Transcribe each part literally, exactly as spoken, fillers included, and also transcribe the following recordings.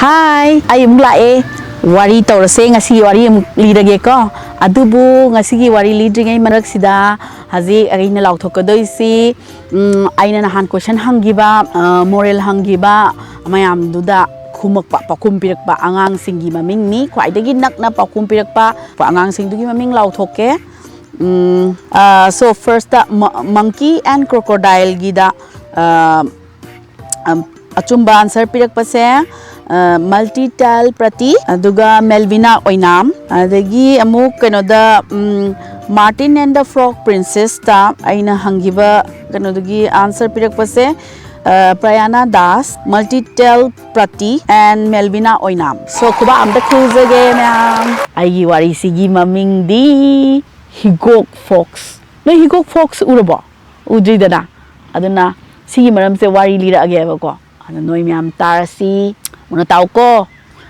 ꯍꯥꯏ, ꯑꯩ ꯑꯃꯨꯛ ꯂꯥꯛꯑꯦ꯫ ꯋꯥꯔꯤ ꯇꯧꯔꯁꯦ, ꯉꯁꯤꯒꯤ ꯋꯥꯔꯤ ꯑꯃꯨꯛ ꯂꯤꯔꯒꯦꯀꯣ꯫ ꯑꯗꯨꯕꯨ ꯉꯁꯤꯒꯤ ꯋꯥꯔꯤ ꯂꯤꯗ꯭ꯔꯤꯉꯩ ꯃꯔꯛꯁꯤꯗ ꯍꯧꯖꯤꯛ ꯑꯩꯅ ꯂꯥꯎꯊꯣꯛꯀꯗꯣꯏꯁꯤ, ꯎꯝ, ꯑꯩꯅ ꯅꯍꯥꯟ ꯀꯣꯏꯁꯟ ꯍꯪꯈꯤꯕ, ꯑ, ꯃꯣꯔꯦꯜ ꯍꯪꯈꯤꯕ ꯃꯌꯥꯝꯗꯨꯗ ꯈꯨꯝꯃꯛꯄ, ꯄꯥꯎꯈꯨꯝ ꯄꯤꯔꯛꯄ ꯑꯉꯥꯡꯁꯤꯡꯒꯤ ꯃꯃꯤꯡꯅꯤ꯫ ꯈ꯭ꯋꯥꯏꯗꯒꯤ ꯅꯛꯅ ꯄꯥꯎꯈꯨꯝ ꯄꯤꯔꯛꯄ ꯑꯉꯥꯡꯁꯤꯡꯗꯨꯒꯤ ꯃꯃꯤꯡ ꯂꯥꯎꯊꯣꯛꯀꯦ꯫ ꯎꯝ, ꯑ, so first, ꯃ-, monkey and crocodileꯒꯤꯗ, ꯑ, ꯑꯝ, ꯑꯆꯨꯝꯕ answer ꯄꯤꯔꯛꯄꯁꯦ, ꯑ, multi-tail ꯄ꯭ꯔꯇꯤ, ꯑꯗꯨꯒ ꯃꯦꯜꯚꯤꯅꯥ ꯑꯣꯏꯅꯥꯝ, ꯑꯗꯒꯤ ꯑꯃꯨꯛ ꯀꯩꯅꯣꯗ, ꯎꯝ, Martin and the Frog Princessꯇ ꯑꯩꯅ ꯍꯪꯈꯤꯕ ꯀꯩꯅꯣꯗꯨꯒꯤ answer ꯄꯤꯔꯛꯄꯁꯦ, ꯑ, ꯄ꯭ꯔꯌꯥꯅꯥ Das, multi-tail ꯄ꯭ꯔꯇꯤ and ꯃꯦꯜꯚꯤꯅꯥ Oinam. So, ꯈꯨꯕꯥꯛ ꯑꯝꯇ ꯈꯨꯖꯒꯦ ꯃꯌꯥꯝ꯫ ꯑꯩꯒꯤ ꯋꯥꯔꯤꯁꯤꯒꯤ ꯃꯃꯤꯡꯗꯤ ꯍꯤꯒꯣꯛ fox꯫ ꯅꯣꯏ ꯍꯤꯒꯣꯛ fox ꯎꯔꯕꯣ? ꯎꯗ꯭ꯔꯤꯗꯅ? ꯑꯗꯨꯅ ꯁꯤꯒꯤ ꯃꯔꯝꯁꯦ ꯋꯥꯔꯤ ꯂꯤꯔꯛꯑꯒꯦꯕꯀꯣ꯫ ꯑꯗ ꯅꯣꯏ ꯃꯌꯥꯝ ꯇꯥꯔꯁꯤ꯫ ꯃꯨꯟꯅ ꯇꯥꯎꯀꯣ꯫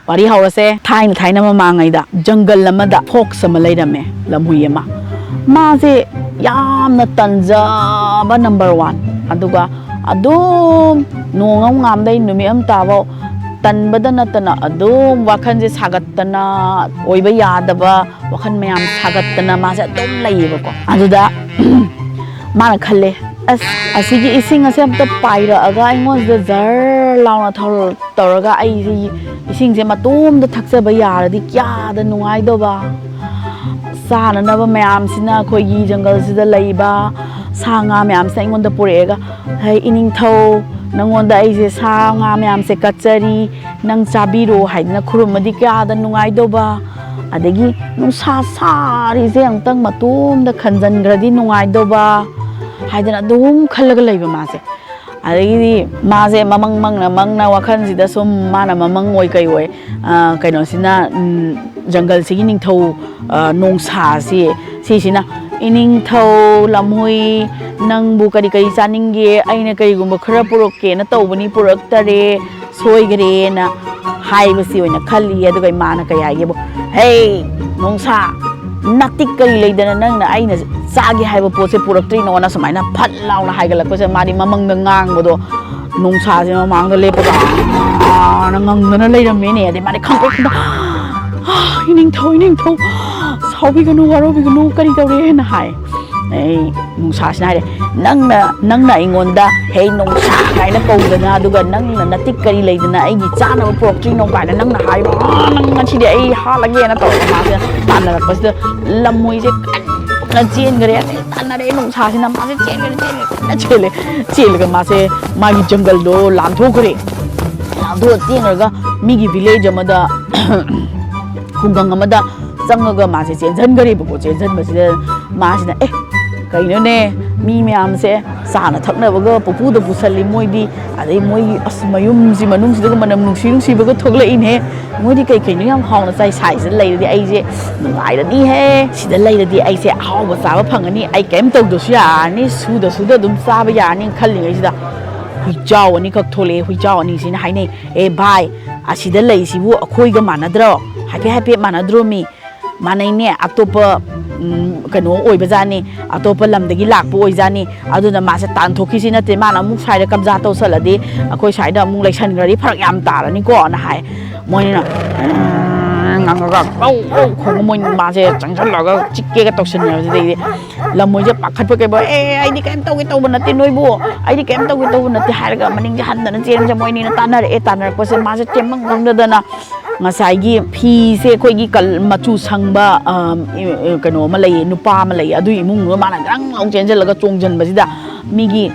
ꯋꯥꯔꯤ ꯍꯧꯔꯁꯦ꯫ ꯊꯥꯏꯅ ꯊꯥꯏꯅ ꯃꯃꯥꯡꯉꯩꯗ ꯖꯪꯒꯜ ꯑꯃꯗ fox ꯑꯃ ꯂꯩꯔꯝꯃꯦ, ꯂꯝꯍꯨꯏ ꯑꯃ꯫ ꯃꯥꯁꯦ ꯌꯥꯝꯅ ꯇꯟꯖꯕ number one꯫ ꯑꯗꯨꯒ ꯑꯗꯨꯝ ꯅꯣꯡ ꯑꯃ ꯉꯥꯝꯗꯩ ꯅꯨꯃꯤꯠ ꯑꯃ ꯇꯥꯕꯧ ꯇꯟꯕꯗ ꯅꯠꯇꯅ ꯑꯗꯨꯝ ꯋꯥꯈꯜꯁꯦ ꯁꯥꯒꯠꯇꯅ, ꯑꯣꯏꯕ ꯌꯥꯗꯕ ꯋꯥꯈꯜ ꯃꯌꯥꯝ ꯁꯥꯒꯠꯇꯅ ꯃꯥꯁꯦ ꯑꯗꯨꯝ ꯂꯩꯌꯦꯕꯀꯣ꯫ ꯑꯗꯨꯗ ꯃꯥꯅ ꯈꯜꯂꯦ, "ꯑꯁ, ꯑꯁꯤꯒꯤ ꯏꯁꯤꯡ ꯑꯁꯦ ꯑꯝꯇ ꯄꯥꯏꯔꯛꯑꯒ ꯑꯩꯉꯣꯟꯁꯤꯗ ꯖꯔ ꯂꯥꯎꯅ ꯊꯧꯔ-, ꯇꯧꯔꯒ ꯑꯩꯁꯤ ꯏꯁꯤꯡꯁꯦ ꯃꯇꯣꯝꯗ ꯊꯛꯆꯕ ꯌꯥꯔꯗꯤ ꯀꯌꯥꯗ ꯅꯨꯡꯉꯥꯏꯗꯧꯕ꯫ ꯆꯥꯅꯅꯕ ꯃꯌꯥꯝꯁꯤꯅ ꯑꯩꯈꯣꯏꯒꯤ ꯖꯪꯒꯜꯁꯤꯗ ꯂꯩꯕ ꯁꯥ ꯉꯥ ꯃꯌꯥꯝꯁꯤꯅ ꯑꯩꯉꯣꯟꯗ ꯄꯨꯔꯛꯑꯒ, 'ꯍꯩ ꯏꯅꯤꯡꯊꯧ, ꯅꯪꯉꯣꯟꯗ ꯑꯩꯁꯦ ꯁꯥ ꯉꯥ ꯃꯌꯥꯝꯁꯦ ꯀꯠꯆꯔꯤ, ꯅꯪ ꯆꯥꯕꯤꯔꯣ' ꯍꯥꯏꯗꯅ ꯈꯨꯔꯨꯝꯃꯗꯤ ꯀꯌꯥꯗ ꯅꯨꯡꯉꯥꯏꯗꯧꯕ꯫ ꯑꯗꯒꯤ ꯅꯨꯡꯁꯥ ꯁꯥꯔꯤꯁꯦ ꯑꯃꯨꯛꯇꯪ ꯃꯇꯣꯝꯗ ꯈꯟꯖꯟꯈ꯭ꯔꯗꯤ ꯅꯨꯡꯉꯥꯏꯗꯧꯕ" ꯍꯥꯏꯗꯅ ꯑꯗꯨꯝ ꯈꯜꯂꯒ ꯂꯩꯕ ꯃꯥꯁꯦ꯫ ꯑꯗꯒꯤꯗꯤ ꯃꯥꯁꯦ ꯃꯃꯪ ꯃꯪꯅ ꯃꯪꯅ ꯋꯥꯈꯜꯁꯤꯗ ꯁꯨꯝ ꯃꯥꯅ ꯃꯃꯪ ꯑꯣꯏ ꯀꯩ ꯑꯣꯏ, ꯑ, ꯀꯩꯅꯣꯁꯤꯅ, ꯎꯝ, ꯖꯪꯒꯜꯁꯤꯒꯤ ꯅꯤꯡꯊꯧ, ꯑ, ꯅꯣꯡꯁꯥꯁꯤ, ꯁꯤꯁꯤꯅ, "ꯏꯅꯤꯡꯊꯧ ꯂꯝꯍꯨꯏ, ꯅꯪꯕꯨ ꯀꯔꯤ ꯀꯔꯤ ꯆꯥꯅꯤꯡꯒꯦ? ꯑꯩꯅ ꯀꯔꯤꯒꯨꯝꯕ ꯈꯔ ꯄꯨꯔꯛꯀꯦꯅ ꯇꯧꯕꯅꯤ, ꯄꯨꯔꯛꯇꯔꯦ, ꯁꯣꯏꯈꯔꯦꯅ" ꯍꯥꯏꯕꯁꯤ ꯑꯣꯏꯅ ꯈꯜꯂꯤ꯫ ꯑꯗꯨꯒ ꯏꯃꯥꯅ ꯀꯩ ꯍꯥꯏꯒꯦꯕꯨ, "ꯍꯦ ꯅꯣꯡꯁꯥ, ꯅꯥꯇꯤꯛ ꯀꯔꯤ ꯂꯩꯗꯅ ꯅꯪꯅ ꯑꯩꯅ ꯆꯥꯒꯦ ꯍꯥꯏꯕ ꯄꯣꯠꯁꯦ ꯄꯨꯔꯛꯇ꯭ꯔꯤꯅꯣꯅ?" ꯁꯨꯃꯥꯏꯅ ꯐꯠ ꯂꯥꯎꯅ ꯍꯥꯏꯒꯠꯂꯛꯄꯁꯦ, ꯃꯥꯗꯤ ꯃꯃꯪꯗ ꯉꯥꯡꯕꯗꯣ ꯅꯣꯡꯁꯥꯁꯦ ꯃꯃꯥꯡꯗ ꯂꯦꯞꯄꯒ "ꯑꯥꯅ" ꯉꯪꯗꯅ ꯂꯩꯔꯝꯃꯦꯅꯦ꯫ ꯑꯗꯩ ꯃꯥꯗꯤ ꯈꯪꯄ꯭ꯔꯦꯛ ꯈꯪꯗ, "ꯏꯅꯤꯡꯊꯧ, ꯏꯅꯤꯡꯊꯧ, ꯁꯥꯎꯕꯤꯒꯅꯨ, ꯋꯥꯔꯧꯕꯤꯒꯅꯨ, ꯀꯔꯤ ꯇꯧꯔꯦꯅ?" ꯍꯥꯏ꯫ ꯑꯩ ꯅꯣꯡꯁꯥꯁꯤꯅ ꯍꯥꯏꯔꯦ, "ꯅꯪꯅ, ꯅꯪꯅ ꯑꯩꯉꯣꯟꯗ 'ꯍꯦ ꯅꯣꯡꯁꯥ' ꯀꯥꯏꯅ ꯀꯧꯗꯅ, ꯑꯗꯨꯒ ꯅꯪꯅ ꯅꯇꯤꯛ ꯀꯔꯤ ꯂꯩꯗꯅ ꯑꯩꯒꯤ ꯆꯥꯅꯕ ꯄꯨꯔꯛꯇ꯭ꯔꯤꯅꯣ ꯀꯥꯏꯅ ꯅꯪꯅ ꯍꯥꯏꯕ, ꯅꯪ ꯉꯁꯤꯗꯤ ꯑꯩ ꯍꯥꯠꯂꯒꯦꯅ" ꯇꯧꯔꯒ ꯃꯥꯁꯦ ꯇꯥꯟꯅꯔꯛꯄꯁꯤꯗ ꯂꯝꯃꯣꯏꯁꯦ ꯀꯟꯅ ꯆꯦꯟꯈ꯭ꯔꯦ꯫ ꯑꯗꯩ ꯇꯥꯟꯅꯔꯛꯑꯦ ꯅꯣꯡꯁꯥꯁꯤꯅ, ꯃꯥꯁꯦ ꯆꯦꯟꯈ꯭ꯔꯦ, ꯆꯦꯟꯈ꯭ꯔꯦ, ꯀꯟꯅ ꯆꯦꯜꯂꯦ꯫ ꯆꯦꯜꯂꯒ ꯃꯥꯁꯦ ꯃꯥꯒꯤ ꯖꯪꯒꯜꯗꯣ ꯂꯥꯟꯊꯣꯛꯈ꯭ꯔꯦ꯫ ꯂꯥꯟꯊꯣꯛꯑ ꯆꯦꯟꯈ꯭ꯔꯒ ꯃꯤꯒꯤ ꯚꯤꯂꯦꯖ ꯑꯃꯗ, ꯈꯨꯡꯒꯪ ꯑꯃꯗ ꯆꯪꯉꯒ ꯃꯥꯁꯦ ꯆꯦꯟꯁꯤꯟꯈ꯭ꯔꯦꯕꯀꯣ꯫ ꯆꯦꯟꯁꯤꯟꯕꯁꯤꯗ ꯃꯥꯁꯤꯅ, "ꯑꯦ, ꯀꯩꯅꯣꯅꯦ, ꯃꯤ ꯃꯌꯥꯝꯁꯦ ꯆꯥꯅ ꯊꯛꯅꯕꯒ ꯄꯨꯄꯨꯗ ꯄꯨꯁꯜꯂꯤ ꯃꯣꯏꯗꯤ, ꯑꯗꯩ ꯃꯣꯏꯒꯤ, ꯑꯁ, ꯃꯌꯨꯝꯁꯤ ꯃꯅꯨꯡꯁꯤꯗꯒ ꯃꯅꯝ ꯅꯨꯡꯁꯤ ꯅꯨꯡꯁꯤꯕꯒ ꯊꯣꯛꯂꯛꯏꯅꯦ, ꯃꯣꯏꯗꯤ ꯀꯩ ꯀꯩꯅꯣ ꯌꯥꯝ ꯍꯥꯎꯅ ꯆꯥꯏ, ꯁꯥꯏꯁꯤꯗ ꯂꯩꯔꯗꯤ ꯑꯩꯁꯦ ꯅꯨꯡꯉꯥꯏꯔꯅꯤꯍꯦ, ꯁꯤꯗ ꯂꯩꯔꯗꯤ ꯑꯩꯁꯦ ꯑꯍꯥꯎꯕ ꯆꯥꯕ ꯐꯪꯉꯅꯤ, ꯑꯩ ꯀꯩꯝ ꯇꯧꯗ꯭ꯔꯁꯨ ꯌꯥꯔꯅꯤ, ꯁꯨꯗ ꯁꯨꯗ ꯑꯗꯨꯝ ꯆꯥꯕ ꯌꯥꯔꯅꯤꯅ" ꯈꯜꯂꯤꯉꯩꯁꯤꯗ ꯍꯨꯏꯖꯥꯎ ꯑꯅꯤꯈꯛ ꯊꯣꯛꯂꯛꯑꯦ꯫ ꯍꯨꯏꯖꯥꯎ ꯑꯅꯤꯁꯤꯅ ꯍꯥꯏꯅꯩ, "ꯑꯦ ꯚꯥꯏ, ꯑꯁꯤꯗ ꯂꯩꯁꯤꯕꯨ ꯑꯩꯈꯣꯏꯒ ꯃꯥꯟꯅꯗ꯭ꯔꯣ? ꯍꯥꯏꯐꯦꯠ ꯍꯥꯏꯐꯦꯠ ꯃꯥꯟꯅꯗ꯭ꯔꯣ ꯃꯤ? ꯃꯥꯟꯅꯩꯅꯦ, ꯑꯇꯣꯞꯄ, ꯎꯝ, ꯀꯩꯅꯣ ꯑꯣꯏꯕꯖꯥꯠꯅꯤ, ꯑꯇꯣꯞꯄ ꯂꯝꯗꯒꯤ ꯂꯥꯛꯄ ꯑꯣꯏꯖꯥꯠꯅꯤ꯫ ꯑꯗꯨꯅ ꯃꯥꯁꯦ ꯇꯥꯟꯊꯣꯛꯈꯤꯁꯤ ꯅꯠꯇꯦ, ꯃꯥꯅ ꯑꯃꯨꯛ ꯁ꯭ꯋꯥꯏꯗ ꯀꯕꯖꯥ ꯇꯧꯁꯜꯂꯗꯤ ꯑꯩꯈꯣꯏ ꯁ꯭ꯋꯥꯏꯗ ꯑꯃꯨꯛ ꯂꯩꯁꯟꯈ꯭ꯔꯗꯤ ꯐꯔꯛ ꯌꯥꯝ ꯇꯥꯔꯅꯤꯀꯣꯅ" ꯍꯥꯏ꯫ ꯃꯣꯏꯅ, ꯎꯝ, ꯉꯪꯉꯒ ꯀꯧ ꯀꯧ ꯈꯣꯡꯉ ꯃꯣꯏ ꯃꯥꯁꯦ ꯆꯪꯁꯜꯂꯒ ꯆꯤꯛꯀꯦꯒ ꯇꯧꯁꯟꯅꯕꯁꯤꯗꯩꯗꯤ ꯂꯝꯃꯣꯏꯁꯦ ꯄꯥꯈꯠꯄ ꯀꯩꯕ, "ꯑꯦ, ꯑꯩꯗꯤ ꯀꯩꯝ ꯇꯧꯒꯦ ꯇꯧꯕ ꯅꯠꯇꯦ ꯅꯣꯏꯕꯨ, ꯑꯩꯗꯤ ꯀꯩꯝ ꯇꯧꯒꯦ ꯇꯧꯕ ꯅꯠꯇꯦ" ꯍꯥꯏꯔꯒ ꯃꯅꯤꯡꯁꯦ ꯍꯟꯗꯅ ꯆꯦꯟꯕꯁꯦ ꯃꯣꯏ ꯑꯅꯤꯅ ꯇꯥꯟꯅꯔꯛꯑꯦ꯫ ꯇꯥꯟꯅꯔꯛꯄꯁꯦ ꯃꯥꯁꯦ ꯆꯦꯟꯐꯝ ꯈꯪꯗꯗꯅ ꯉꯁꯥꯏꯒꯤ ꯐꯤꯁꯦ ꯑꯩꯈꯣꯏꯒꯤ ꯀꯜ-, ꯃꯆꯨ ꯁꯪꯕ, ꯑ, ꯏ-, ꯏ-, ꯀꯩꯅꯣ ꯑꯃ ꯂꯩꯌꯦ, ꯅꯨꯄꯥ ꯑꯃ ꯂꯩꯌꯦ, ꯑꯗꯨꯒꯤ ꯏꯃꯨꯡꯗꯨꯗ ꯃꯥꯅ ꯒ꯭ꯔꯪ ꯂꯥꯎ ꯆꯦꯟꯁꯤꯜꯂꯒ ꯆꯣꯡꯁꯤꯟꯕꯁꯤꯗ ꯃꯤꯒꯤ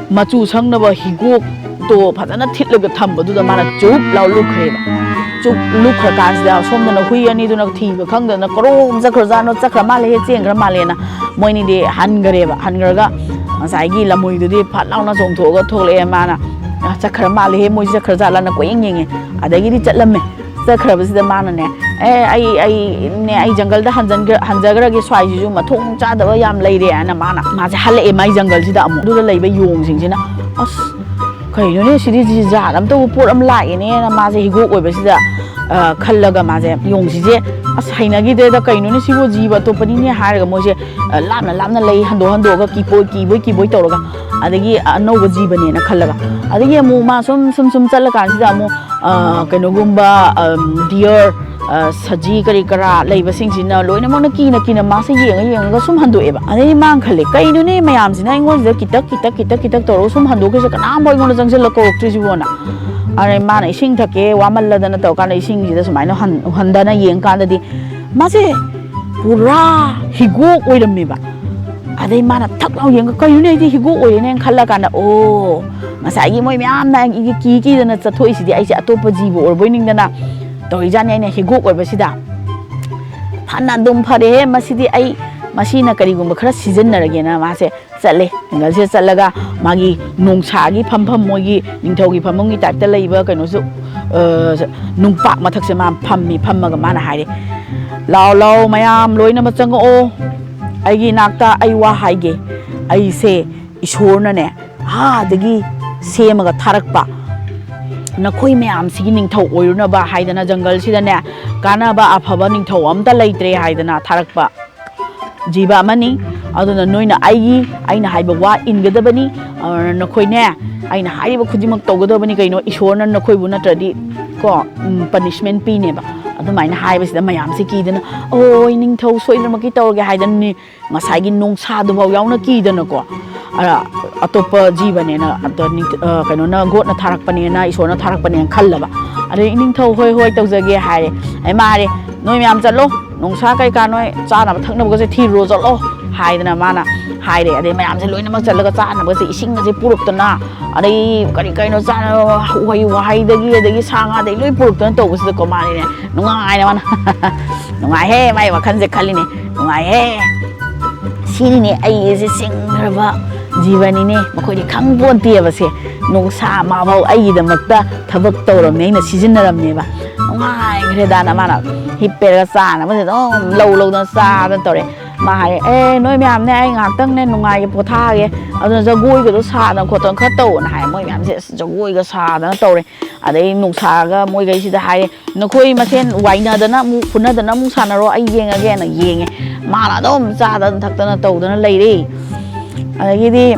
ꯃꯆꯨ ꯁꯪꯅꯕ ꯍꯤꯒꯣꯛꯇꯣ ꯐꯖꯅ ꯊꯤꯠꯂꯒ ꯊꯝꯕꯗꯨꯗ ꯃꯥꯅ ꯆꯨꯞ ꯂꯥꯎ ꯂꯨꯞꯈ꯭ꯔꯦꯕ꯫ ꯆꯨꯞ ꯂꯨꯞꯈ꯭ꯔꯀꯥꯟꯁꯤꯗ ꯁꯣꯝꯗꯅ ꯍꯨꯏ ꯑꯅꯤꯗꯨꯅ ꯊꯤꯕ ꯈꯪꯗꯅ ꯀꯔꯣꯝ ꯆꯠꯈ꯭ꯔꯖꯥꯠꯅꯣ, ꯆꯠꯈ꯭ꯔ ꯃꯥꯜꯂꯦꯍꯦ, ꯆꯦꯟꯈ꯭ꯔ ꯃꯥꯜꯂꯦꯅ ꯃꯣꯏꯅꯤꯗꯤ ꯍꯟꯈ꯭ꯔꯦꯕ꯫ ꯍꯟꯈ꯭ꯔꯒ ꯉꯁꯥꯏꯒꯤ ꯂꯝꯃꯣꯏꯗꯨꯗꯤ ꯐꯠ ꯂꯥꯎꯅ ꯆꯣꯡꯊꯣꯛꯑꯒ ꯊꯣꯛꯂꯛꯑꯦ꯫ ꯃꯥꯅ, "ꯑ, ꯆꯠꯈ꯭ꯔ ꯃꯥꯜꯂꯦꯍꯦ, ꯃꯣꯏꯁꯤ ꯆꯠꯈ꯭ꯔ ꯖꯥꯠꯂꯥꯅ" ꯀꯣꯏꯌꯦꯡ ꯌꯦꯡꯉꯦ꯫ ꯑꯗꯒꯤꯗꯤ ꯆꯠꯂꯝꯃꯦ꯫ ꯆꯠꯈ꯭ꯔꯕꯁꯤꯗ ꯃꯥꯅꯅꯦ, "ꯑꯦ, ꯑꯩ, ꯑꯩꯅꯦ, ꯑꯩ ꯖꯪꯒꯜꯗ ꯍꯟꯖꯟꯈ꯭ꯔ-, ꯍꯟꯖꯈ꯭ꯔꯒꯦ, ꯁ꯭ꯋꯥꯏꯁꯤꯁꯨ ꯃꯊꯣꯡ ꯆꯥꯗꯕ ꯌꯥꯝ ꯂꯩꯔꯦ" ꯍꯥꯏꯅ ꯃꯥꯅ, ꯃꯥꯁꯦ ꯍꯜꯂꯛꯑꯦ ꯃꯥꯏ ꯖꯪꯒꯜꯁꯤꯗ ꯑꯃꯨꯛ꯫ ꯑꯗꯨꯗ ꯂꯩꯕ ꯌꯣꯡꯁꯤꯡꯁꯤꯅ, "ꯑꯁ, ꯀꯩꯅꯣꯅꯦ ꯁꯤꯗꯤ, ꯁꯤ ꯖꯥꯠ ꯑꯝꯇꯕꯨ ꯄꯣꯠ ꯑꯃ ꯂꯥꯛꯑꯦꯅꯦꯅ" ꯃꯥꯁꯦ ꯍꯤꯒꯣꯛ ꯑꯣꯏꯕꯁꯤꯗ ꯑ, ꯈꯜꯂꯒ ꯃꯥꯁꯦ, "ꯌꯣꯡꯁꯤꯁꯦ, ꯑꯁ, ꯍꯩꯅꯈꯤꯗ꯭ꯔꯦꯗ, ꯀꯩꯅꯣꯅꯦ ꯁꯤꯕꯨ, ꯖꯤꯕ ꯑꯇꯣꯞꯄꯅꯤꯅꯦ" ꯍꯥꯏꯔꯒ ꯃꯣꯏꯁꯦ, ꯑ, ꯂꯥꯞꯅ ꯂꯥꯞꯅ ꯂꯩ, ꯍꯟꯗꯣꯛ ꯍꯟꯗꯣꯛꯑꯒ ꯀꯤꯕꯣꯏ ꯀꯤꯕꯣꯏ ꯀꯤꯕꯣꯏ ꯇꯧꯔꯒ, ꯑꯗꯒꯤ ꯑꯅꯧꯕ ꯖꯤꯕꯅꯦꯅ ꯈꯜꯂꯒ, ꯑꯗꯒꯤ ꯑꯃꯨꯛ ꯃꯥ ꯁꯨꯝ ꯁꯨꯝ ꯁꯨꯝ ꯆꯠꯂꯀꯥꯟꯁꯤꯗ ꯑꯃꯨꯛ, ꯑ, ꯀꯩꯅꯣꯒꯨꯝꯕ, ꯑꯝ, deer, ꯑ, ꯁꯖꯤ ꯀꯔꯤ ꯀꯔꯥ ꯂꯩꯕꯁꯤꯡꯁꯤꯅ ꯂꯣꯏꯅꯃꯛꯅ ꯀꯤꯅ ꯀꯤꯅ ꯃꯥꯁꯦ ꯌꯦꯡꯉ ꯌꯦꯡꯉꯒ ꯁꯨꯝ ꯍꯟꯗꯣꯛꯑꯦꯕ꯫ ꯑꯗꯩ ꯃꯥꯅ ꯈꯜꯂꯦ, "ꯀꯩꯅꯣꯅꯦ ꯃꯌꯥꯝꯁꯤꯅ ꯑꯩꯉꯣꯟꯁꯤꯗ ꯀꯤꯇꯛ ꯀꯤꯇꯛ ꯀꯤꯇꯛ ꯀꯤꯇꯛ ꯇꯧꯔꯒ ꯁꯨꯝ ꯍꯟꯗꯣꯛꯈ꯭ꯔꯤꯁꯦ, ꯀꯅꯥꯝꯐꯥꯎ ꯑꯩꯉꯣꯟꯗ ꯆꯪꯁꯤꯜꯂ ꯀꯧꯔꯛꯇ꯭ꯔꯤꯁꯤꯕꯣꯅ?" ꯑꯗꯩ ꯃꯥꯅ ꯏꯁꯤꯡ ꯊꯛꯀꯦ ꯋꯥꯃꯜꯂꯗꯅ ꯇꯧꯔꯀꯥꯟꯗ ꯏꯁꯤꯡꯁꯤꯗ ꯁꯨꯃꯥꯏꯅ ꯍꯟ-, ꯍꯟꯗꯅ ꯌꯦꯡꯀꯥꯟꯗꯗꯤ ꯃꯥꯁꯦ ꯄꯨꯔꯥ ꯍꯤꯒꯣꯛ ꯑꯣꯏꯔꯝꯃꯦꯕ꯫ ꯑꯗꯩ ꯃꯥꯅ ꯊꯛ ꯂꯥꯎ ꯌꯦꯡꯉꯒ, "ꯀꯩꯅꯣꯅꯦ, ꯑꯩꯗꯤ ꯍꯤꯒꯣꯛ ꯑꯣꯏꯔꯦꯅꯦꯅ" ꯈꯜꯂ ꯀꯥꯟꯗ, "ꯑꯣ, ꯉꯁꯥꯏꯒꯤ ꯃꯣꯏ ꯃꯌꯥꯝꯅ ꯑꯩꯒꯤ ꯀꯤ ꯀꯤꯗꯅ ꯆꯠꯊꯣꯛꯏꯁꯤꯗꯤ ꯑꯩꯁꯦ ꯑꯇꯣꯞꯄ ꯖꯤꯕ ꯑꯣꯏꯔꯕꯣꯏ ꯅꯤꯡꯗꯅ ꯇꯧꯔꯤꯖꯥꯠꯅꯤ ꯑꯩꯅ ꯍꯤꯒꯣꯛ ꯑꯣꯏꯕꯁꯤꯗ꯫ ꯐꯅ ꯑꯗꯨꯝ ꯐꯔꯦꯍꯦ, ꯃꯁꯤꯗꯤ ꯑꯩ, ꯃꯁꯤꯅ ꯀꯔꯤꯒꯨꯝꯕ ꯈꯔ ꯁꯤꯖꯤꯟꯅꯔꯒꯦꯅ" ꯃꯥꯁꯦ ꯆꯠꯂꯦ꯫ ꯖꯪꯒꯜꯁꯤꯗ ꯆꯠꯂꯒ ꯃꯥꯒꯤ ꯅꯣꯡꯁꯥꯒꯤ ꯐꯝꯐꯝ, ꯃꯣꯏꯒꯤ ꯅꯤꯡꯊꯧꯒꯤ ꯐꯝꯐꯝꯒꯤ ꯇꯥꯏꯞꯇ ꯂꯩꯕ ꯀꯩꯅꯣꯁꯨ, ꯑ, ꯅꯨꯡꯄꯥꯛ ꯃꯊꯛꯁꯦ ꯃꯥ ꯐꯝꯃꯤ꯫ ꯐꯝꯃꯒ ꯃꯥꯅ ꯍꯥꯏꯔꯦ, "ꯂꯥꯎ, ꯂꯥꯎ, ꯃꯌꯥꯝ ꯂꯣꯏꯅꯃꯛ ꯆꯪꯉꯛꯑꯣ꯫ ꯑꯩꯒꯤ ꯏꯅꯥꯛꯇ ꯑꯩ ꯋꯥ ꯍꯥꯏꯒꯦ꯫ ꯑꯩꯁꯦ ꯏꯁꯣꯔꯅꯅꯦ, ꯑꯥꯗꯒꯤ ꯁꯦꯝꯃꯒ ꯊꯥꯔꯛꯄ, ꯅꯈꯣꯏ ꯃꯌꯥꯝꯁꯤꯒꯤ ꯅꯤꯡꯊꯧ ꯑꯣꯏꯔꯨꯅꯕ ꯍꯥꯏꯗꯅ, ꯖꯪꯒꯜꯁꯤꯗꯅꯦ, ꯀꯥꯟꯅꯕ ꯑꯐꯕ ꯅꯤꯡꯊꯧ ꯑꯝꯇ ꯂꯩꯇ꯭ꯔꯦ ꯍꯥꯏꯗꯅ ꯊꯥꯔꯛꯄ ꯖꯤꯕ ꯑꯃꯅꯤ꯫ ꯑꯗꯨꯅ ꯅꯣꯏꯅ ꯑꯩꯒꯤ, ꯑꯩꯅ ꯍꯥꯏꯕ ꯋꯥ ꯏꯟꯒꯗꯕꯅꯤ꯫ ꯑ, ꯅꯈꯣꯏꯅꯦ, ꯑꯩꯅ ꯍꯥꯏꯔꯤꯕ ꯈꯨꯗꯤꯡꯃꯛ ꯇꯧꯒꯗꯕꯅꯤ꯫ ꯀꯩꯅꯣ, ꯏꯁꯣꯔꯅ ꯅꯈꯣꯏꯕꯨ ꯅꯠꯇ꯭ꯔꯗꯤ ꯀꯣ, ꯎꯝ, punishment ꯄꯤꯅꯦꯕ"꯫ ꯑꯗꯨꯃꯥꯏꯅ ꯍꯥꯏꯕꯁꯤꯗ ꯃꯌꯥꯝꯁꯦ ꯀꯤꯗꯅ, "ꯑꯣꯏ, ꯅꯤꯡꯊꯧ ꯁꯣꯏꯗꯅꯃꯛꯀꯤ ꯇꯧꯔꯒꯦ" ꯍꯥꯏꯗꯅꯅꯦ, ꯉꯁꯥꯏꯒꯤ ꯅꯣꯡꯁꯥꯗꯨꯐꯥꯎ ꯌꯥꯎꯅ ꯀꯤꯗꯅꯀꯣ, ꯑ, ꯑꯇꯣꯞꯄ ꯖꯤꯕꯅꯦꯅ, ꯑꯗ ꯅꯤꯡ-, ꯑ, ꯀꯩꯅꯣꯅ, ꯒꯣꯠꯅ ꯊꯥꯔꯛꯄꯅꯦꯅ, ꯏꯁꯣꯔꯅ ꯊꯥꯔꯛꯄꯅꯦꯅ ꯈꯜꯂꯕ꯫ ꯑꯗꯩ ꯅꯤꯡꯊꯧ, "ꯍꯣꯏ, ꯍꯣꯏ, ꯇꯧꯖꯒꯦ" ꯍꯥꯏꯔꯦ꯫ ꯑꯩ ꯃꯥ ꯍꯥꯏꯔꯦ, "ꯅꯣꯏ ꯃꯌꯥꯝ ꯆꯠꯂꯣ, ꯅꯣꯡꯁꯥ ꯀꯩꯀꯥ ꯅꯣꯏ ꯆꯥꯅꯕ ꯊꯛꯅꯕꯒꯁꯦ ꯊꯤꯔꯨꯔꯣ ꯆꯠꯂꯣ" ꯍꯥꯏꯗꯅ ꯃꯥꯅ ꯍꯥꯏꯔꯦ꯫ ꯑꯗꯩ ꯃꯌꯥꯝꯁꯦ ꯂꯣꯏꯅꯃꯛ ꯆꯠꯂꯒ ꯆꯥꯅꯕꯒꯁꯦ, ꯏꯁꯤꯡꯒꯁꯦ ꯄꯨꯔꯛꯇꯅ, ꯑꯗꯩ ꯀꯔꯤ ꯀꯩꯅꯣ ꯆꯥꯅꯕ, ꯎꯍꯩ ꯋꯥꯍꯩꯗꯒꯤ, ꯑꯗꯒꯤ ꯁꯥ ꯉꯥꯗꯒꯤ ꯂꯣꯏ ꯄꯨꯔꯛꯇꯅ ꯇꯧꯕꯁꯤꯗꯀꯣ, ꯃꯥꯅꯅꯦ ꯅꯨꯡꯉꯥꯏꯅ ꯃꯥꯅ, ꯅꯨꯡꯉꯥꯏꯍꯦ, ꯃꯥꯏ ꯋꯥꯈꯜꯁꯦ ꯈꯜꯂꯤꯅꯦ, "ꯅꯨꯡꯉꯥꯏꯍꯦ, ꯁꯤꯅꯤꯅꯦ ꯑꯩꯁꯦ ꯁꯤꯡꯈ꯭ꯔꯕ ꯖꯤꯕꯅꯤꯅꯦ, ꯃꯈꯣꯏꯗꯤ ꯈꯪ ꯄꯣꯟꯇꯦꯕꯁꯦ, ꯅꯣꯡꯁꯥ ꯃꯥꯐꯧ ꯑꯩꯒꯤꯗꯃꯛꯇ ꯊꯕꯛ ꯇꯧꯔꯝꯃꯦ, ꯑꯩꯅ ꯁꯤꯖꯤꯟꯅꯔꯝꯃꯦꯕ, ꯅꯨꯡꯉꯥꯏꯈ꯭ꯔꯦꯗꯥꯅ" ꯃꯥꯅ ꯍꯤꯞꯄꯦꯔꯒ ꯆꯥꯅꯕꯁꯦ ꯑꯗꯨꯝ ꯂꯧ ꯂꯧꯗꯅ ꯆꯥꯗꯅ ꯇꯧꯔꯦ꯫ ꯃꯥ ꯍꯥꯏꯔꯦ, "ꯑꯦ, ꯅꯣꯏ ꯃꯌꯥꯝꯅꯦ, ꯑꯩ ꯉꯥꯏꯍꯥꯛꯇꯪꯅꯦ ꯅꯨꯡꯉꯥꯏꯒꯦ, ꯄꯣꯊꯥꯒꯦ, ꯑꯗꯨꯅ ꯖꯒꯣꯏꯒꯗꯣ ꯁꯥꯗꯅ ꯈꯣꯠꯇꯅ ꯈꯔ ꯇꯧꯑꯣꯅ" ꯍꯥꯏ꯫ ꯃꯣꯏ ꯃꯌꯥꯝꯁꯦ ꯑꯁ ꯖꯒꯣꯏꯒ ꯁꯥꯗꯅ ꯇꯧꯔꯦ꯫ ꯑꯗꯩ ꯅꯨꯡꯁꯥꯒ ꯃꯣꯏꯈꯩꯁꯤꯗ ꯍꯥꯏꯔꯦ, "ꯅꯈꯣꯏ ꯃꯁꯦꯟ ꯋꯥꯏꯅꯗꯅ ꯑꯃꯨꯛ ꯐꯨꯅꯗꯅ ꯑꯃꯨꯛ ꯁꯥꯟꯅꯔꯣ, ꯑꯩ ꯌꯦꯡꯉꯒꯦꯅ" ꯌꯦꯡꯉꯦ꯫ ꯃꯥꯅ ꯑꯗꯨꯝ ꯆꯥꯗꯅ ꯊꯛꯇꯅ ꯇꯧꯗꯅ ꯂꯩꯔꯦ꯫ ꯑꯗꯒꯤꯗꯤ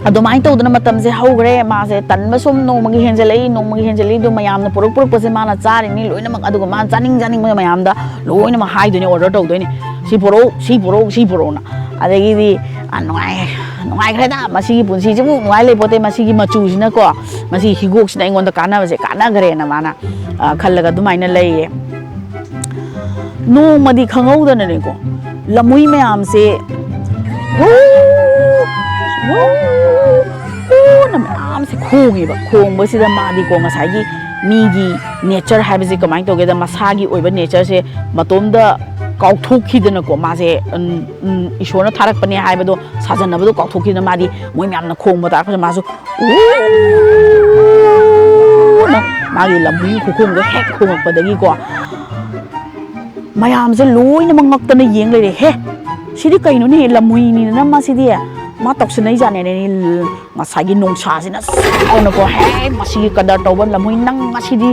ꯑꯗꯨꯃꯥꯏꯅ ꯇꯧꯗꯅ ꯃꯇꯝꯁꯦ ꯍꯧꯈ꯭ꯔꯦ꯫ ꯃꯥꯁꯦ ꯇꯟꯕ ꯁꯨꯝ ꯅꯣꯡꯃꯒꯤ ꯍꯦꯟꯖꯜꯂꯛꯏ, ꯅꯣꯡꯃꯒꯤ ꯍꯦꯟꯖꯜꯂꯛꯏ꯫ ꯑꯗꯨ ꯃꯌꯥꯝꯅ ꯄꯨꯔꯛ ꯄꯨꯔꯛꯄꯁꯦ ꯃꯥꯅ ꯆꯥꯔꯤꯅꯤ ꯂꯣꯏꯅꯃꯛ꯫ ꯑꯗꯨꯒ ꯃꯥꯅ ꯆꯥꯅꯤꯡ ꯆꯥꯅꯤꯡꯕ ꯃꯌꯥꯝꯗ ꯂꯣꯏꯅꯃꯛ ꯍꯥꯏꯗꯣꯏꯅꯦ, order ꯇꯧꯗꯣꯏꯅꯦ꯫ "ꯁꯤ ꯄꯨꯔꯛꯎ, ꯁꯤ ꯄꯨꯔꯛꯎ, ꯁꯤ ꯄꯨꯔꯛꯎꯅ"꯫ ꯑꯗꯒꯤꯗꯤ, "ꯑ, ꯅꯨꯡꯉꯥꯏ-, ꯅꯨꯡꯉꯥꯏꯈ꯭ꯔꯦꯗ, ꯃꯁꯤꯒꯤ ꯄꯨꯟꯁꯤꯁꯤꯕꯨ ꯅꯨꯡꯉꯥꯏ ꯂꯩꯄꯣꯠꯇꯦ, ꯃꯁꯤꯒꯤ ꯃꯆꯨꯁꯤꯅꯀꯣ, ꯃꯁꯤꯒꯤ ꯍꯤꯒꯣꯛꯁꯤꯅ ꯑꯩꯉꯣꯟꯗ ꯀꯥꯟꯅꯕꯁꯦ ꯀꯥꯟꯅꯈ꯭ꯔꯦꯅ" ꯃꯥꯅ, ꯑ, ꯈꯜꯂꯒ ꯑꯗꯨꯃꯥꯏꯅ ꯂꯩꯌꯦ꯫ ꯅꯣꯡꯃꯗꯤ ꯈꯪꯍꯧꯗꯅꯅꯦꯀꯣ, ꯂꯝꯍꯨꯏ ꯃꯌꯥꯝꯁꯦ "ꯋꯨ, ꯋꯨ, ꯋꯨꯅ" ꯃꯌꯥꯝꯁꯦ ꯈꯣꯡꯉꯦꯕ꯫ ꯈꯣꯡꯕꯁꯤꯗ ꯃꯥꯗꯤꯀꯣ, ꯉꯁꯥꯏꯒꯤ ꯃꯤꯒꯤ nature ꯍꯥꯏꯕꯁꯦ ꯀꯃꯥꯏꯅ ꯇꯧꯒꯦꯗ, ꯃꯁꯥꯒꯤ ꯑꯣꯏꯕ natureꯁꯦ ꯃꯇꯣꯝꯗ ꯀꯥꯎꯊꯣꯛꯈꯤꯗꯅꯀꯣ, ꯃꯥꯁꯦ, ꯎꯝ, ꯎꯝ, ꯏꯁꯣꯔꯅ ꯊꯥꯔꯛꯄꯅꯦ ꯍꯥꯏꯕꯗꯣ ꯁꯥꯖꯟꯅꯕꯗꯣ ꯀꯥꯎꯊꯣꯛꯈꯤꯗꯅ, ꯃꯥꯗꯤ ꯃꯣꯏ ꯃꯌꯥꯝꯅ ꯈꯣꯡꯕ ꯇꯥꯔꯛꯄꯁꯦ ꯃꯥꯁꯨ "ꯎꯅ" ꯃꯥꯒꯤ ꯂꯝꯍꯨꯏ ꯈꯨꯈꯣꯡꯗꯣ ꯍꯦꯛ ꯈꯣꯡꯉꯛꯄꯗꯒꯤꯀꯣ, ꯃꯌꯥꯝꯁꯦ ꯂꯣꯏꯅꯃꯛ ꯉꯛꯇꯅ ꯌꯦꯡ ꯂꯩꯔꯦ꯫ "ꯍꯦ, ꯁꯤꯗꯤ ꯀꯩꯅꯣꯅꯦ? ꯂꯝꯍꯨꯏꯅꯤꯗꯅ ꯃꯁꯤꯗꯤ, ꯃꯥ ꯇꯧꯁꯟꯅꯩꯖꯥꯠꯅꯦꯅꯦ꯫ ꯉꯁꯥꯏꯒꯤ ꯅꯨꯡꯁꯥꯁꯤꯅ ꯁꯥꯎꯅꯀꯣ, ꯍꯦ, ꯃꯁꯤꯒꯤ ꯀꯗꯔ ꯇꯧꯕ ꯂꯝꯍꯨꯏ, ꯅꯪ ꯉꯁꯤꯗꯤ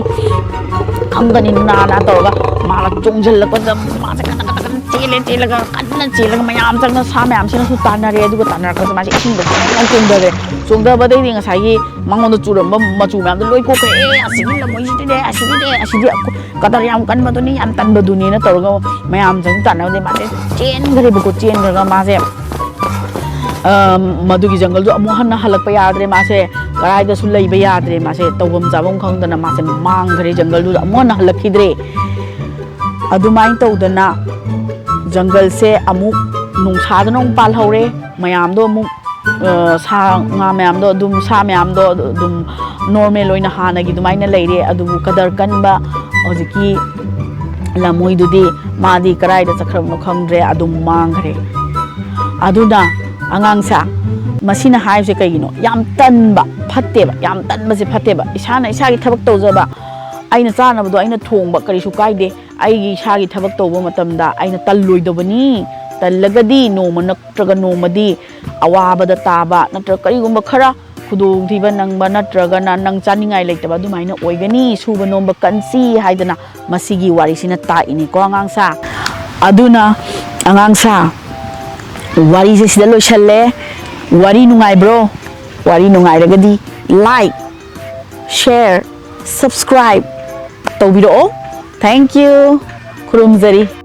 ꯈꯪꯒꯅꯤ ꯅꯥꯅ" ꯇꯧꯔꯒ ꯃꯥꯅ ꯆꯣꯡꯁꯤꯜꯂꯛꯄꯗ ꯃꯥꯁꯦ ꯀꯟꯅ, ꯀꯟꯅ, ꯀꯟꯅ ꯆꯦꯜꯂꯦ, ꯆꯦꯜꯂꯒ, ꯀꯟꯅ ꯆꯦꯜꯂꯒ ꯃꯌꯥꯝ ꯆꯪꯅ ꯁꯥ ꯃꯌꯥꯝꯁꯤꯅꯁꯨ ꯇꯥꯟꯅꯔꯦ꯫ ꯑꯗꯨꯒ ꯇꯥꯟꯅꯔꯛꯄꯁꯦ ꯃꯥꯁꯦ ꯏꯁꯤꯡꯗ ꯆꯣꯡ ꯆꯣꯡꯊꯈ꯭ꯔꯦ꯫ ꯆꯣꯡꯊꯕꯗꯩꯗꯤ ꯉꯁꯥꯏꯒꯤ ꯃꯉꯣꯟꯗ ꯆꯨꯔꯝꯕ ꯃꯆꯨ ꯃꯌꯥꯝꯗꯣ ꯂꯣꯏ ꯀꯣꯛꯈ꯭ꯔꯦ꯫ "ꯑꯦ, ꯑꯁꯤꯒꯤ ꯂꯝꯍꯨꯏꯁꯤꯗꯤꯅꯦ, ꯑꯁꯤꯗꯤꯅꯦ, ꯑꯁꯤꯗꯤ ꯀꯗꯔ ꯌꯥꯝ ꯀꯟꯕꯗꯨꯅꯤ, ꯌꯥꯝ ꯇꯟꯕꯗꯨꯅꯤꯅ" ꯇꯧꯔꯒ ꯃꯌꯥꯝ ꯆꯪ ꯇꯥꯟꯅꯕꯗꯤ ꯃꯥꯁꯦ ꯆꯦꯟꯈ꯭ꯔꯦꯕꯀꯣ꯫ ꯆꯦꯟꯈ꯭ꯔꯒ ꯃꯥꯁꯦ, ꯑ, ꯃꯗꯨꯒꯤ ꯖꯪꯒꯜꯗꯣ ꯑꯃꯨꯛ ꯍꯟꯅ ꯍꯜꯂꯛꯄ ꯌꯥꯗ꯭ꯔꯦ꯫ ꯃꯥꯁꯦ ꯀꯗꯥꯏꯗꯁꯨ ꯂꯩꯕ ꯌꯥꯗ꯭ꯔꯦ꯫ ꯃꯥꯁꯦ ꯇꯧꯐꯝ ꯆꯥꯐꯝ ꯈꯪꯗꯅ ꯃꯥꯁꯦ ꯃꯥꯡꯈ꯭ꯔꯦ, ꯖꯪꯒꯜꯗꯨꯗ ꯑꯃꯨꯛ ꯍꯟꯅ ꯍꯜꯂꯛꯈꯤꯗ꯭ꯔꯦ꯫ ꯑꯗꯨꯃꯥꯏꯅ ꯇꯧꯗꯅ ꯖꯪꯒꯜꯁꯦ ꯑꯃꯨꯛ ꯅꯨꯡꯁꯥꯗꯨꯅ ꯑꯃꯨꯛ ꯄꯥꯜꯍꯧꯔꯦ꯫ ꯃꯌꯥꯝꯗꯣ ꯑꯃꯨꯛ, ꯑ, ꯁꯥ ꯉꯥ ꯃꯌꯥꯝꯗꯣ ꯑꯗꯨꯝ, ꯁꯥ ꯃꯌꯥꯝꯗꯣ ꯑꯗꯨꯝ normal ꯑꯣꯏꯅ ꯍꯥꯟꯅꯒꯤ ꯑꯗꯨꯃꯥꯏꯅ ꯂꯩꯔꯦ꯫ ꯑꯗꯨꯕꯨ ꯀꯗꯔ ꯀꯟꯕ ꯍꯧꯖꯤꯛꯀꯤ ꯂꯝꯍꯨꯏꯗꯨꯗꯤ ꯃꯥꯗꯤ ꯀꯗꯥꯏꯗ ꯆꯠꯈ꯭ꯔꯕꯅꯣ ꯈꯪꯗ꯭ꯔꯦ, ꯑꯗꯨꯝ ꯃꯥꯡꯈ꯭ꯔꯦ꯫ ꯑꯗꯨꯅ ꯑꯉꯥꯡꯁꯥ, ꯃꯁꯤꯅ ꯍꯥꯏꯕꯁꯦ ꯀꯩꯒꯤꯅꯣ? ꯌꯥꯝ ꯇꯟꯕ ꯐꯠꯇꯦꯕ, ꯌꯥꯝ ꯇꯟꯕꯁꯦ ꯐꯠꯇꯦꯕ꯫ ꯏꯁꯥꯅ ꯏꯁꯥꯒꯤ ꯊꯕꯛ ꯇꯧꯖꯕ, ꯑꯩꯅ ꯆꯥꯅꯕꯗꯣ ꯑꯩꯅ ꯊꯣꯡꯕ ꯀꯔꯤꯁꯨ ꯀꯥꯏꯗꯦ꯫ ꯑꯩꯒꯤ ꯏꯁꯥꯒꯤ ꯊꯕꯛ ꯇꯧꯕ ꯃꯇꯝꯗ ꯑꯩꯅ ꯇꯜꯂꯣꯏꯗꯕꯅꯤ꯫ ꯇꯜꯂꯒꯗꯤ ꯅꯣꯡꯃ ꯅꯠꯇ꯭ꯔꯒ ꯅꯣꯡꯃꯗꯤ ꯑꯋꯥꯕꯗ ꯇꯥꯕ ꯅꯠꯇ꯭ꯔꯒ ꯀꯔꯤꯒꯨꯝꯕ ꯈꯔ ꯈꯨꯗꯣꯡꯊꯤꯕ ꯅꯪꯕ ꯅꯠꯇ꯭ꯔꯒꯅ ꯅꯪ ꯆꯥꯅꯤꯡꯉꯥꯏ ꯂꯩꯇꯕ ꯑꯗꯨꯃꯥꯏꯅ ꯑꯣꯏꯒꯅꯤ꯫ ꯁꯨꯕ ꯅꯣꯝꯕ ꯀꯟꯁꯤ ꯍꯥꯏꯗꯅ ꯃꯁꯤꯒꯤ ꯋꯥꯔꯤꯁꯤꯅ ꯇꯥꯛꯏꯅꯤꯀꯣ ꯑꯉꯥꯡꯁꯥ꯫ ꯑꯗꯨꯅ ꯑꯉꯥꯡꯁꯥ, ꯋꯥꯔꯤꯁꯦ ꯁꯤꯗ ꯂꯣꯏꯁꯜꯂꯦ꯫ ꯋꯥꯔꯤ ꯅꯨꯡꯉꯥꯏꯕ꯭ꯔꯣ? ꯋꯥꯔꯤ ꯅꯨꯡꯉꯥꯏꯔꯒꯗꯤ like, share, subscribe ꯇꯧꯕꯤꯔꯛꯑꯣ꯫ Thank you꯫ ꯈꯨꯔꯨꯝꯖꯔꯤ꯫